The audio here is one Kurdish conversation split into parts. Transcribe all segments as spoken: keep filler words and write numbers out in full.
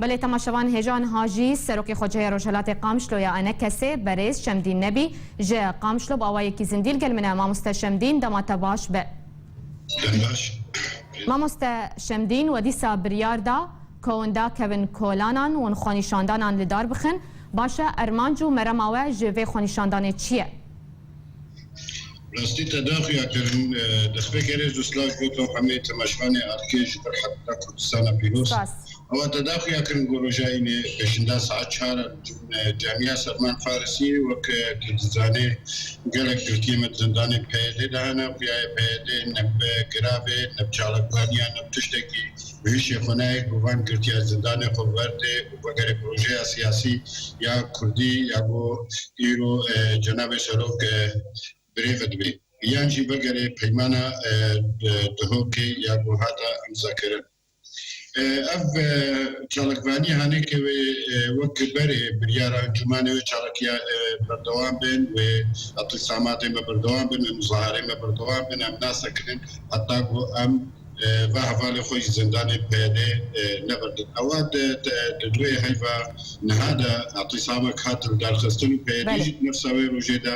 Belê, temaşevan, hêja niha jî serokê xwecihê Rojhilatê Qamişlo ya ENKSê, berêz Şemdîn Nebî, ji Qamişlo bi awayekî zindî li gel min e. Mamoste Şemdîn, dema te baş be. Dem baş. Mamoste Şemdîn, we dîsa biryar da ku hûn dakevin kolanan, hûn xwenîşandanan li dar bixin. Baş e, armanc û merema we ji vê xwenîşandanê çi ye? Rastî te daxuya kirin, e, destpêkerê zû silav ji bo te û hemê temaşevanê arkê ji ber heta Kurdistana pîroz. Spas. Ewa te daxuya kirin ku roja înê pêşiya saet çar, e, Camiya Selman Farisî, wek, e, tu dizanê, gelek girtiyê me di zindanê P Y D'ê de hene, xuya ye P Y D ne bi giravê, ne bi çalakvaniya, ne bi tiştekî, bi hişê xwe nayê ku van girtiya zindanê xwe berdê û vegerê projeya siyasî ya kurdî ya ku îro, e, cenabê serok, e, birêve dibe. Yan jî vegerê peymana, e, e, Duhokê ya ku hate îmzakirin. E, ev, e, çalakvanî hanê ke wê, e, wek berê biryara encûmanê wê çalakiya, e, berdewam bin, wê îtisamatê me berdewam bin, wê muzaharê me berdewam bin, em nasekirin heta ku em, e, va hevalê xwe ji zindanê P Y D'ê, e, nevirdin. Ewa di, di, di duê heyva niha de îtisamek hat lidarxistin û P Y D Belê. Jî di nefsa wê rojê de,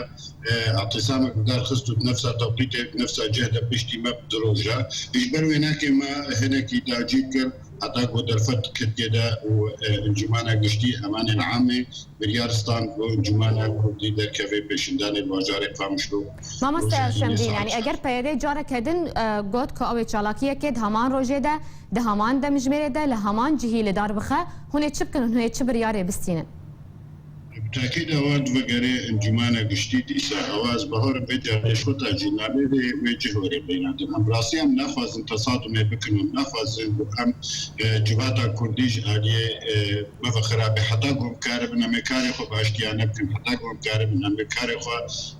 e, îtisamek lidarxist û di nefsa tewqîtê, di nefsa cih de piştî me bi du roja. Ji ber wê nake me hinekî dacî kir, heta ku derfet Tirkiyê de û, e, Encûmana Giştî Emanên Amê biryar stand ku Encûmana Kurdî derkeve pêşîndanê bajarê Qamişlo. Mamoste Şemdîn, yanî eger P Y D careke din, e, got ku ew ê çalakiyekê di heman rojê de, di heman demjimêrê de, li heman cihî li dar bixe, hûn ê çi bikin û hûn ê çi biryarê bistînin? Bi tekîd ewa divegerê Encûmana Giştî dîsa ewa ez baharim vê carê ji xwe tacîl nabê vê, vê cih were bênatin. Em bi rastî em naxwazin tesadumê bikin, em naxwazin ku em, e, civata kurdî ji aliyê, e, bive xirabe. Heta ku em karibin em ê karê xwe bi aştiyane bikin, heta ku em karibin em ê karê xwe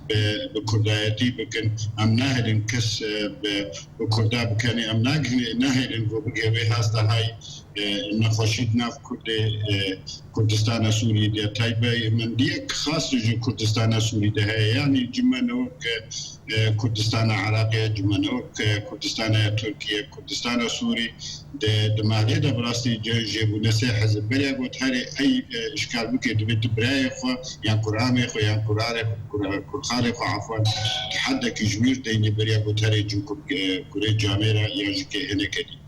bi, bi kurdayetî bikin, em nahêlin kes, e, bi, bi kurda bikenê, em nagihî-, nahêlin ku bigê wê hasta hay, e, nexweşî di nav Kurdê, e, Kurdistana Sûriyê de. Taybê mendiyek xas ji Kurdistana Sûrî de heye. Yanî cime ne wek, e, Kurdistana Iraqê, cime ne wek, e, Kurdistana Tirkiye, Kurdistana Sûrî de, di malê de bi rastî ce-, jêbûne sê hizb. Beriya got herê ey, e, îşkal bike, divê tu birayê xwe, yan kuramê xwe, yan kurarê, kur-, kurxalê xwe, afwan, di heddekî ji wîr deynê beriya got herê cû kur-, e, kurê camêra, yan jî kê hineke dî.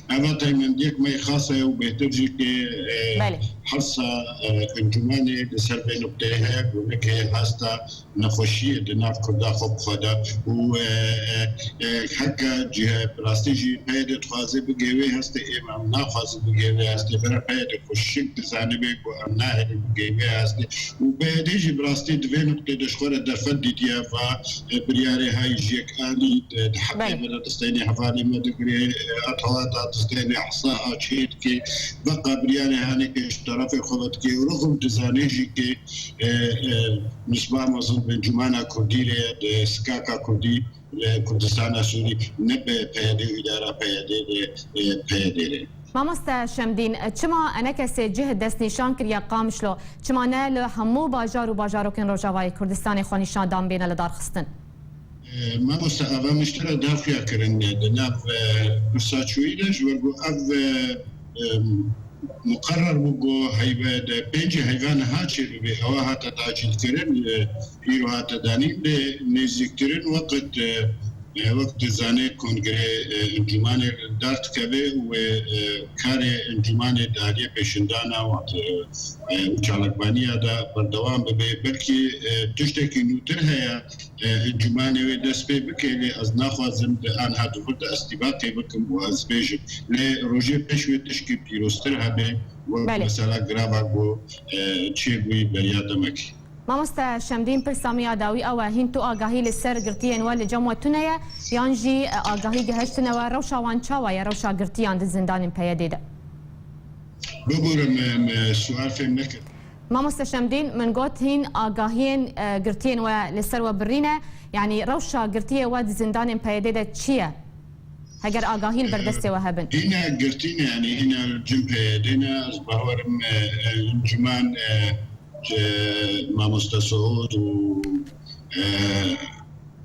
Eva taymendiyek me xas e û bêhtir jî ke, e, Belê. Hersa, e, encûmanê li ser vê nuqteyê heye, ku neke hasta nexweşiyê di nav Kurda xwe bi xwe de û, e, e, e, heke cih-, bi rastî jî P Y D dixwaze bigê wê hestê, ê em naxwazin bigê wê hestê, bera P Y D xwe şik dizanibe ku em nahêlin bigê wê hestê. Û P Y D jî bi rastî di vê nuqtê de ji xwe re derfet dîtiye va, e, biryarê hay ji yek anî, e, di heqê Belê. Me de distênê hevalê me digirê, e, at hewata distênê hesa a çê dike, veqa biryarê hanê ke ji terefê xwe vedike û rixum dizanê jî ke, e, e, nisba mezin bi Encûmana Kurdî re, di sikaka Kurdî, e, Kurdistana Sûrî ne bi P Y D û îdara P Y D re, e, P Y D re. Mamoste Şemdîn, çima ENKSê cih destnîşan kiriye Qamişlo? Çima ne li hemû bajar û bajarokên Rojavayê Kurdistanê xwenîşandan bêne lidarxistin? E, mamoste, ava min ji te re daxuya kirin, e, di nav, e, pirsa çûyî de, ji wer ku ev, e, e, muqerer bû ku heyve de pêncî heyva niha çêbibe, ewa hate tacîlkirin, e, îro hate danîn, lê nêzîktirin weqt, e, e, wek dizane kongre, e, encûmanê dar dikeve û, e, karê encûmanê di aliyê pêşindana û, e, e, û çalakvaniya de berdewam bibe. Belkî, e, tiştekî nûtir heye, e, encûmanê wê dest pê bike, lê ez naxwazim di anha di vir de ez tîbaqê bikim û ez bêjim. Lê rojê pêş wê tişkî pîroztir hebe, wek Belê. Mesela girava ku, e, çêbûyî beriya demekê. Mamoste Şemdîn, pirsa min ya dawî ew e, hîn tu agahî li ser girtiyên we li cem we tune ye, yan jî, e, agahî gihiştine we, rewşa wan çawa ye, rewşa girtiyan di zindanên P Y D'ê de? Bibûre me, me sual fêm nekir. Mamoste Şemdîn, min got hîn agahiyên, e, girtiyên we li ser we birî ne, yanî rewşa girtiyê we di zindanên P Y D'ê de çi ye? Heger agahî li ber destê we hebin. Hîna girtî ne, yanî hîna cim P Y D'ê ne, ez bawerim, e, e, encûman, e, e, mamoste Suud û, e,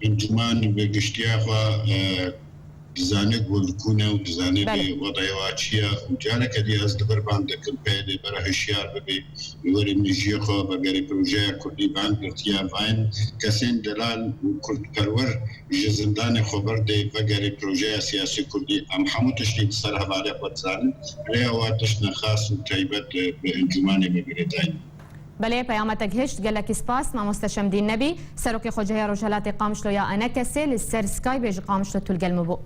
encûman bi giştiya xwe, e, dizane ku li ku ne û dizane Belê. Vê wedaya wa çi ye û careke dî ez li vir bang dikim, P Y D bera hişyar bibe, li werê mejiyê xwe vegerê projeya kurdî bang girtiye, vayên kesên delal û kurdperwer ji zindanê xwe berdê, vegerê projeya siyasî kurdî. Em hemû tiştî li ser hevalê xwe dizanin. Rêya wa tiştine xas û taybet bi encûmanê me girêdayî. Belê, peyama te gihişt, gelekî spas. Mamoste Şemdîn Nebî, Serokê Xwecihîya Rojhelatê Qamişlo ya ENKSê, li ser Skypeê ji Qamişlo tu li gel me bû.